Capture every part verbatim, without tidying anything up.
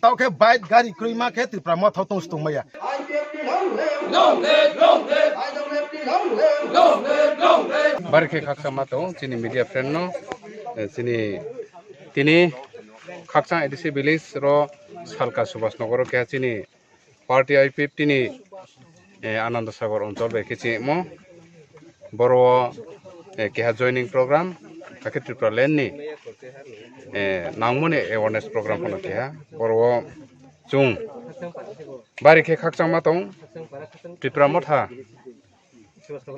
Tao khe bike gari kwrwi ma khe Tripura Motha tong tong maya. Bari khe khakchangma tong chini media friend no, eh, chini tini Khakchang A D C village ro Salka Subhas Nagar o khe chini party I P F T ni, eh, Ananda Sagar Anchal bai khe chengmo. Boro o, eh, keha joining program, hakhe Tripura land ni, eh, nangmani awareness program phano keha. Boro o chwng bari khe khakchangma tong Tripura Motha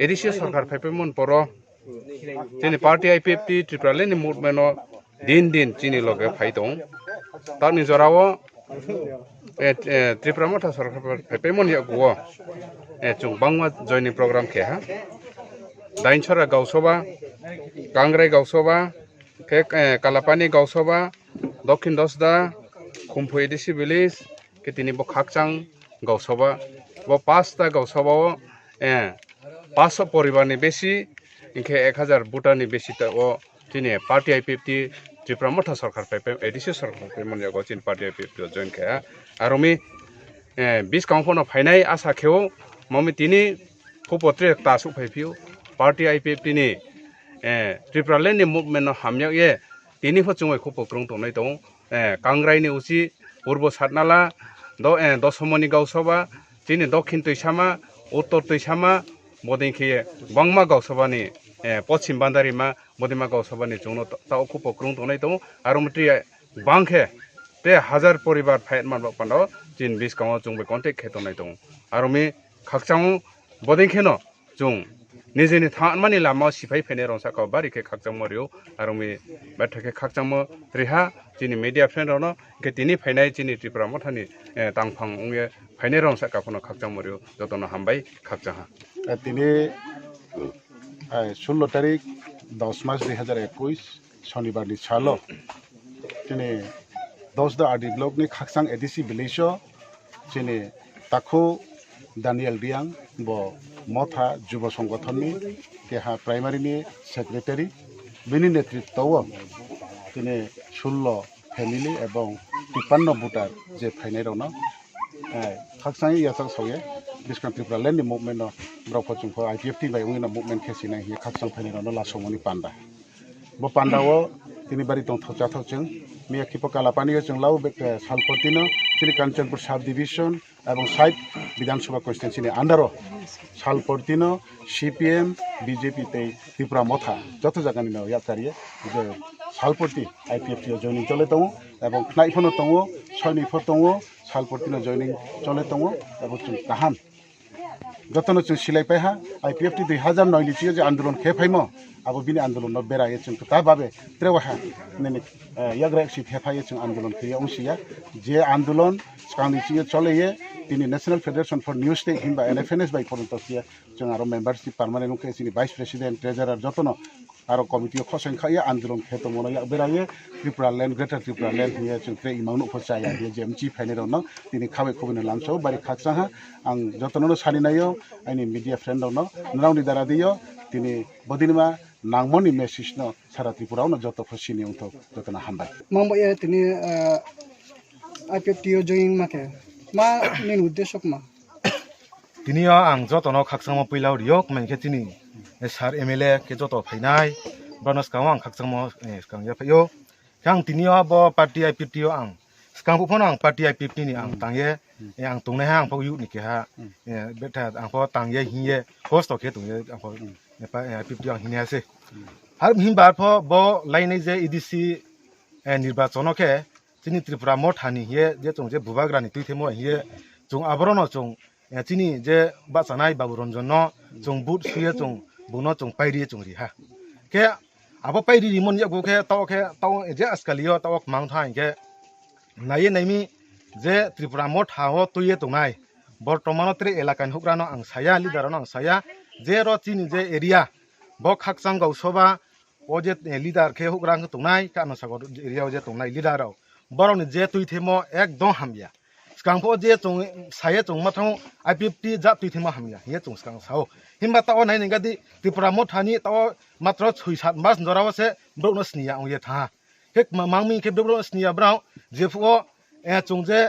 A D C sorkar phaipaimani poro chini party I P F T Tripura land ni movement o din din chini loge phai tong. Tamni jora o, eh, eh, Tripura Motha sorkar phaipaimani yago o, eh, chwng bangma joining program khe ha. Dainchara Gausoba, Kangrai Gausoba, khe, eh, Kalapani Gausoba, Dokhin Dosda, Khumpui A D C village, khe tini bo Khakchang Gausoba, bo pasta Gausoba o, eh, paanso poribar ni besi, hinkhe ek hazar voter ni besi ta o chini party I P F T Tripura Motha sorkar phaipai, A D C sorkar phaipai mani yago chini party I P F T o join khe ha. Aroni, eh, buskang phano phainai asa khe o, mami tini khupo tre ta suk phai phio party I P F T ni, eh, Tripura land ni movement no hamyak ye tini pho chwngwi khupo kwrwng tongnai tongo. Eh, Kangrai ni usi Purbo Satnala, do-, eh, Dosomoni Gausoba, chini Dokhin Twisama, Uttor Twisama, bodin khe bangma Gausoba ni, eh, Pochim Bandarima, bodima Gausoba ni chwngno ta-, tao khupo kwrwng tongnai tongo. Aro motwi bang khe te hazar poribar phai man ba pando chini buskang o chwng bai contact khe tongnai tongo. Aro mi khakchang o bodin kheno chwng nijini thangmani lama o siphai phainai rong saka o bari khe khakchangma rio. Aro mi betha khe khakchangma riha chini media friend rokno, khe tini phainai chini Tripura Mothani, eh, tangphang wngye phainai rong saka phano khakchangma rio, jotono hambai khakchang ha. Eh, tini, eh, sullo tarik dos mas dui hazar ekush, Shonibar ni salo chini Dosda R D block ni Khakchang A D C village o chini takhu Daniel Riang bo Motha Jubo Songothon ni keha primary ni secretary, bini netritwo o chini sullo family ebong tipanno voter je phainai rokno, eh, khakchangwi yachak sawi buskang Tripura land ni movement no borok pho chwng pho I P F T bai wngwi no movement khe sinai hiye khakchang phainai rokno lasomoni panda. Bo panda o tini bari tongthok chathok chwng. Miya khipo Kalapani o chwng lau bek, eh, Salpoti no chini Kanchanpur sub division ebong side Bidhan Sabha constituency ni under o Salpoti no C P M, B J P tei Tripura Motha joto jaga ni no yacharie je Salpoti I P F T o joining chole tongo ebong khnai phano tongo, soi ni pho tongo, Salpoti no joining chole tongo ebong chwng kaham. Jotono chwng silai pai ha, I P F T dui hazar noi ni sio je andolon khe phaimo, abo bini andolon no beraye chwng kwta babe trewa ha, nini, eh, yagra yaksi khe phaiye chwng andolon khe ya wngsi ya. Je andolon swkang ni sio chole ye, tini National Federation for New State himba N F N S bai poronto khe chwng aro membership permanent wngkhe chini vice president, treasurer jotono aro committee o khoseng kha ya andolon khe tongmano yak beraye Tripura land, Greater Tripura land hiye chwng tre imang nukho chaya hiye je M C phainai rokno tini khabai khubui no lamsao bari khakchang ha. Ang jotono no sani naio, aini media friend rokno, norokni dara dio tini bodinima nangmoni message no sara Tripura o no joto pho sini wngthok, jotono hambai. Mangbai ya tini, ah, I P F T o join ma khe, ma nini uddesho ma? Tini o ang jotono khakchangma puila o rio, kmai khe chini, eh, sir M L A khe joto phainai, bono swkango ang khakchangma, eh, swkang ya phaio. Khe ang tini o bo party I P F T o ang swkang buphano ang party I P F T ni ang tangye, eh, ang tongnai ha ang pho youth ni keha, eh, betha ang pho tangye hingye kosto khe tongye ang pho, eh, pa-, eh, I P F T o ang hini ha se. Har himba pho bo lainai je A D C, eh, nirbachon o khe chini Tripura Mothani hiye je chwng je Bubagrani twi themo hiye chwng aborokno chwng, eh, chini je bachanai Babu Ranjan no chwng vote suye chwng bono chwng pairiye chwng ri ha. Khe abo pairi rimoni yago khe tao khe tao je askalio tao mang tha hinkhe naiye naimi je Tripura Motha o twiye tongnai bortomano tre elakani hukrano ang saya, leader no ang saya je ro chini je area bo Khakchang Gausoba o je, eh, leader khe hukrang khe tongnai, khe ano sago area o je tongnai leader rok. Borok ni je twi themo ekdom hamya. Swkang pho je chwng saye chwng ma thango I P F T ja twi themo hamya hiye chwng swkang sao. Himba tao nai nai gadi Tripura Mothani tao matro soi sat mas jora o se borok no sniya ong ye tha. Khe ma-, mangmi khe borok no sniya brao je phuo eh, chwng je,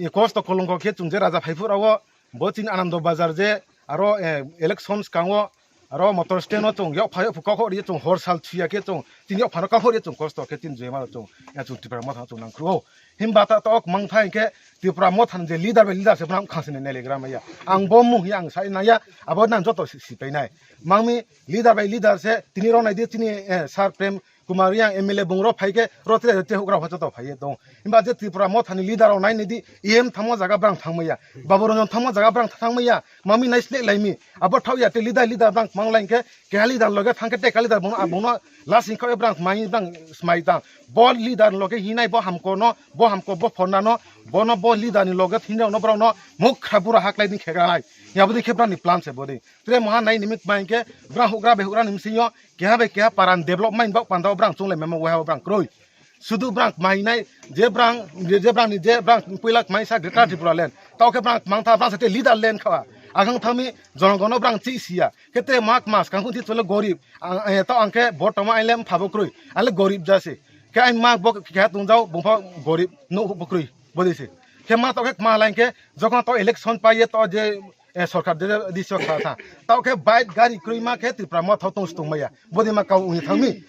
eh, kosto kolongko khe chwng je raja phaiphuru o, bo chini Anando Bazar je, aro, eh, election swkango, aro motor stand o chwng yok phai yok phu kok ri chwng hor sal thuya khe chwng chini yok phano kok ri chwng kosto khe chini jema chwng, eh, chwng Tipra Motha chwng nang khru o. Himba ta tok mang thai khe Tipra Motha je leader bai leader se bwrang khang sini nelegra maya. Ang bo mung hi ang sai naya, abo nang joto si, si painai. Mangmi leader bai leader se tini rok nai di chini, eh, Sir Prem Kumar Reang M L A bung rok phai khe rok tre tre hugra pha joto phai tong. Himba je Tipra Motha ni leader rok nai ni di E M thangma jaga bwrang thangmaya. Babu Ranjan thangma jaga bwrang thangmaya. Mami nai sle lai mi. Abo thau ya te leader leader bwrang mang lai khe keha leader loge thang khe te ka leader bung abung no lasing khe bwrang mai bwrang smai tang. Bo leader loge hinai bo hamko no, bo hamko bo phonna no, bo no bo leader ni loge hinai no bwrang no muk kha bura haklai din khe ga lai. Ya bo di khe bwrang ni plan se bo di. Tre moha nai nimik mai khe bwrang hugra be hugra ni msing yo keha be keha paran development bak panda bwrang chunglai memo weha bwrang kroi. Sudu bwrang mainai je bwrang je bwrang ni je bwrang puila mai sa Greater Tripura land. Tao khe bwrang mang tha bwrang sa te leader land khawa. Agang thami jonogono bwrang chi siya. Khe te mak mas kang khun thi chole gorib. Ang, eh, tao ang khe bottoman aile phabo kroi. Ale gorib jase. Khe ai mak bo khe tungjao bungpha gorib no bo kroi. Bodise. Khe ma tao khe ma lain khe jokon tao election pai ye tao je eh, sorkar de, de, de, sorkar tha. Tao khe bike gari kroi ma khe Tripura Motha tong stung maya. Bodi ma kau uni thangmi.